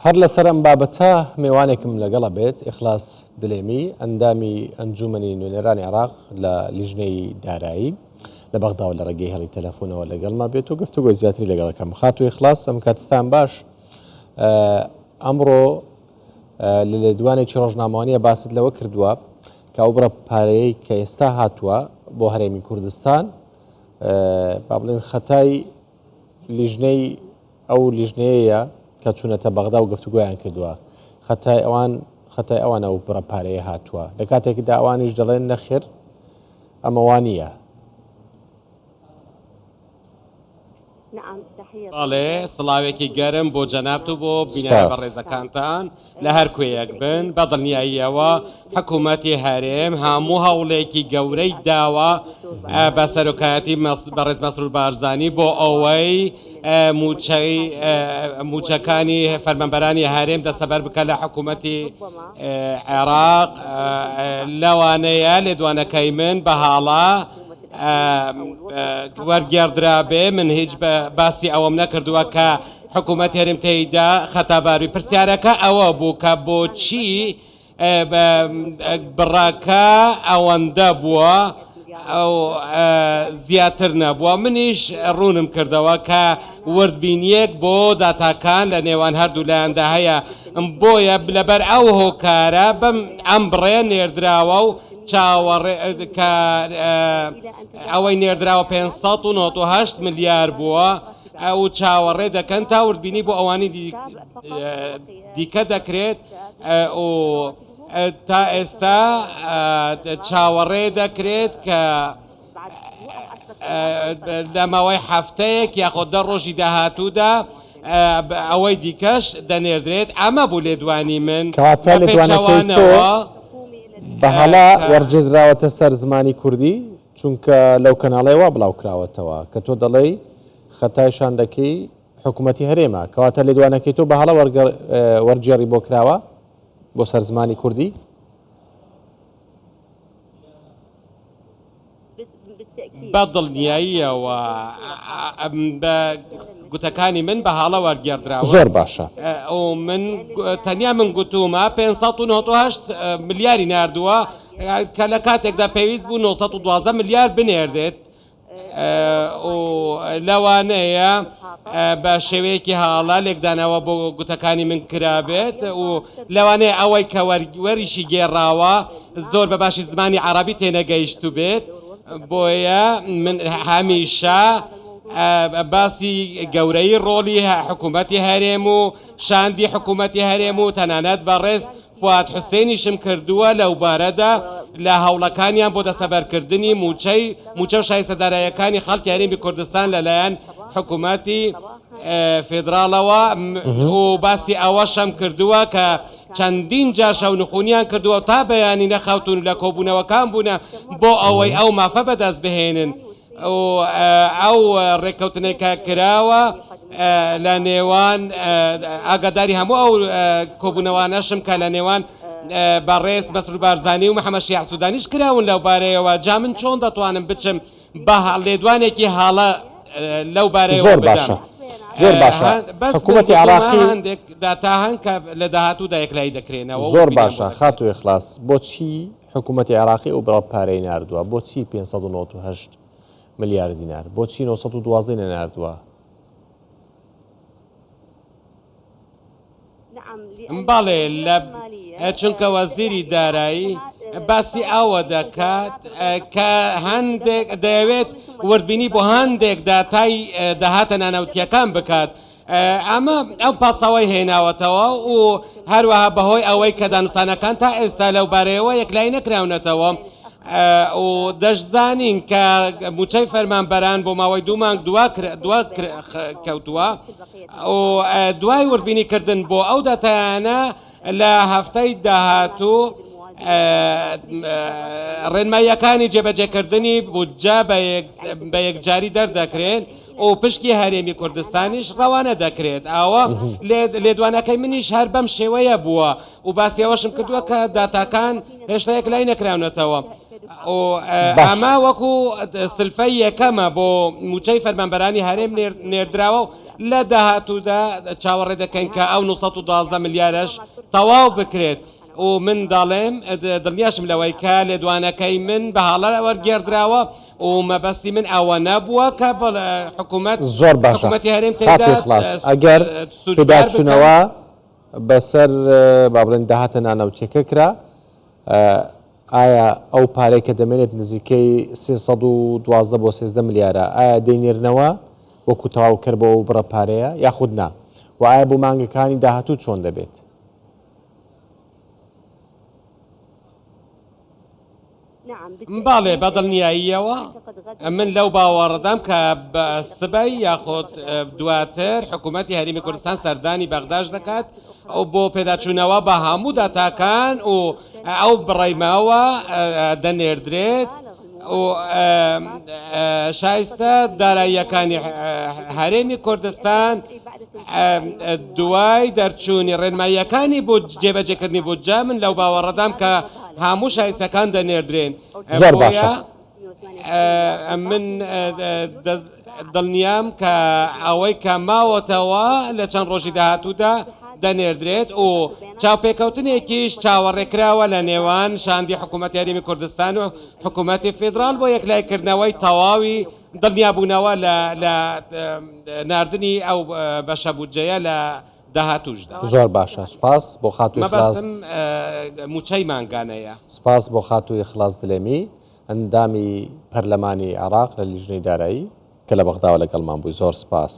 هەر لەسەر ئەم بابەتە مێوانێکم لەگەڵە بێت، ئیخلاس دلێمی، ئەندامی ئەنجوومەنی نوێنەرانی عێراق لە لیژنەی دارایی لە بەغداوە لە ڕێگەی هێڵی تەلەفۆنەوە لەگەڵما بێت و گفتوگۆی زیاتری لەگەڵ دەکەم. خاتوو ئیخلاس ئەم کاتتان باش. ئەمڕۆ لە لێدوانێکی ڕۆژنامەوانیە باست لەوە کردووە کە ئەو بڕە پارەیەی کە ئێستا هاتووە بۆ هەرێمی کوردستان با بڵێن خەتای لیژنەی ئەو لیژنەیەیە کە چوونەتە بەغدا و گفتوگۆیان کردووە خەتای ئەوان خەتای ئەوانە و بڕە پارەیە هاتووە لە کاتێکدا ئەوانیش دەڵێن نەخێر ئەمە وا نییە. بەڵێ سڵاوێکی گەرم بۆ جەنابت و بۆ بینەرە سپاس. بەڕێزەکانتان لە هەر کوێیەک بن، بە دڵنیاییەوە حکوومەتی هەرێم هەموو هەوڵێکی گەورەی داوە بە سەرۆکایەتی بەڕێز مەسرور بارزانی بۆ ئەوەی مووچەی مووچەکانی فەرمانبەرانی هەرێم دەستەبەر بکە لە حکوومەتی عێراق لەوانەیە لێدوانەکەی من بە هاڵە وەرگێڕدرابێ من هیچ باسی ئەوەم نەکردووە کە حکوومەت هەرێم تێیدا خەتاباروی پرسیارەکە ئەوە بوو کە بۆچی بڕەکە ئەوەندە بووە ئەو زیاتر نەبووە منیش ڕوونم کردەوە کە وردبینیەک بۆ داتاکان لە نێوان هەردوو لایەندا هەیە بۆیە لەبەر ئەو هۆکارە بەم ئەم بڕێ نێردراوە و چاوەڕێ کە ئەوەی نێردراوە 598 ملیار بووە ئەو چاوەڕێ دەکەن تا وردبینی بۆ ئەوانی دیکە دەکرێت و تا ئێستا چاوەڕێ دەکرێت کە لە ماوەی هەفتەیەک یاخۆ دە ڕۆژی داهاتوودا ئەوەی دیکەش دەنێردرێت ئەمە بوو لێدوانی من کەواتە لێدوانەکەی تۆ بە هەڵە وەرگێردراوەتە سەر زمانی کوردی چونکە لەو کەناڵەی وا بڵاو کراوەتەوە کە تۆ دەڵێی خەتای شاندەکەی حکوومەتی هەرێمە کەواتە لێدوانەکەی تۆ بە هەڵە وەرگێڕی بۆ کراوە بۆ سەر زمانی کوردی؟ بە دڵنیاییەوە بە گوتەکانی من بە هاڵە وەرگێڕدراون. زۆر باشە. و من تەنیا من گوتوومە 598 ملیاری ناردووە کە لە کاتێکدا پێویست بوو 912 ملیار بنێردێت. و لەوانەیە بە شێوەیەکی هاڵە لێکدانەوە بۆ گوتەکانی من کرابێت و لەوانەیە ئەوەی کە وەریشی گێڕاوە زۆر بە باشی زمانی عەڕەبی تێنەگەیشتوبێت بۆیە من هەمیشە باسی گەورەی ڕۆڵی حکوومەتی هەرێم و شاندی حکوومەتی هەرێم و تەنانەت بەڕێز فواد حوسێنیشم کردووە لەوبارەدا لە هەوڵەکانیان بۆ دەستەبەرکردنی مووچەی مووچە و شایستە داراییەکانی خەڵکی هەرێمی کوردستان لەلایەن حکوومەتی فیدراڵەوە و باسی ئەوەشم کردووە کە چەندین جار شەونخونیان کردووە تا بەیانی نەخەوتون لە کۆبوونەوەکان بوونە بۆ ئەوەی ئەو مافە بەدەست بهێنن. و ئەو ڕێککەوتنەی کە کراوە لە نێوان ئاگاداری هەموو ئەو کۆبوونەوانەشم کە لە نێوان بەڕێز مەسرور بارزانی و محەممەد شیاع سوودانیش کراون لەو بارەیەوە جا من چۆن دەتوانم بچم بە لێدوانێکی هاڵە لەو بارەیەوە زۆر باشە زۆر باشە بەس حکوومەتی عراقی هەندێک داتا هەن کە لە داهاتوودا یەکلایی دەکرێنەوە زۆر باشە خاتوو ئیخلاس بۆچی حکومەتی عێراقی ئەو بڕە پارەی ناردووە؟ بۆچی 598 ملیار دینار؟ بۆچی 912 نەناردووە؟ بەڵێ لە چونکە وەزیری دارایی باسی ئەوە دەکات کە هەندێک دەیەوێت وردبینی بۆ هەندێک داتای داهاتە نانەوتیەکان بکات ئەمە ئەو پاساوەی هێناوەتەوە و هەروەها بەهۆی ئەوەی کە دانوستانەکان تا ئێستا لەو بارەیەوە یەکلایی نەکراونەتەوە و دەشزانین کە موچەی فەرمانبەران بۆ ماوەی دوو مانگ دوا کەوتووە و دوای وردبینی کردن بۆ ئەو داتایانە لە هەفتەی داهاتوو ڕێنماییەکانی جێبەجێکردنی بودجە بە یەکجاری دەردەکرێن و پشکی هەرێمی کوردستانیش ڕەوانە دەکرێت ئاوە لێدوانەکەی منیش هەر بەم شێوەیە بووە و باسی ئەوەشم کردووە کە داتاکان هێشتا یەکلایی نەکراونەتەوە. و باش. ئەمە وەکو سلفەی یەکەمە بۆ مووچەی فەرمانبەرانی هەرێم نێردراوە و لە داهاتوودا چاوەڕێ دەکەین کە ئەو 912 ملیارەش تەواو بکرێت و من دەڵێم دڵنیاشم لەوەی کە لێدوانەکەی من بە هەڵە وەرگێڕدراوە و مەبەستی من ئەوە نەبووە کە حکوومەت زۆر باشە حکوومەتی هەرێم خاتوو تێیدا ئیخلاس ئەگەر سوودبار بکەن. پێداچوونەوە بەسەر با بڵێن داهاتە نانەوتیەکە کرا ئایا ئەو پارەی کە دەمێنێت نزیکەی 312 بۆ 13 ملیارە ئایا دەینێرنەوە وەکو تەواوکەر بۆ ئەو بڕە پارەیە یاخود نا و ئایا بۆ مانگەکانی داهاتوو چۆن دەبێت؟ بەڵێ بە دڵنیاییەوە من لەو باوەڕدام کە بە سبەی یاخود دواتر حکوومەتی هەرێمی کوردستان سەردانی بەغداش دەکات ئەو بۆ پێداچوونەوە بە هەموو داتاکان و ئەو بڕەی ماوە دەنێردرێت و شایستە داراییەکانی هەرێمی کوردستان دوای دەرچوونی ڕێنماییەکانی بۆ جێبەجێکردنی بودجە من لەو باوەڕەدام کە هەموو شایستەکان دەنێردرێن زۆر باشە. من دڵنیام کە ئەوەی کە ماوەتەوە لە چەند ڕۆژی داهاتوودا دەنێردرێت و چاوپێکەوتنێکیش چاوەڕێکراوە لە نێوان شاندی حکوومەتی هەرێمی کوردستان و حکوومەتی فیدراڵ بۆ یەکلایکردنەوەی تەواوی دڵنیابوونەوە لە لە ناردنی ئەو بەشە بودجەیە لە داهاتووشدا. زۆر باشە سوپاس بۆ خاتوو ئیخلاس. مەبەستم مووچەی مانگانەیە. سوپاس بۆ خاتوو ئیخلاس دلێمی ئەندامی پەرلەمانی عێراق لە لیژنەی دارایی کە لە بەغداوە لەگەڵمان بووی زۆر سوپاس.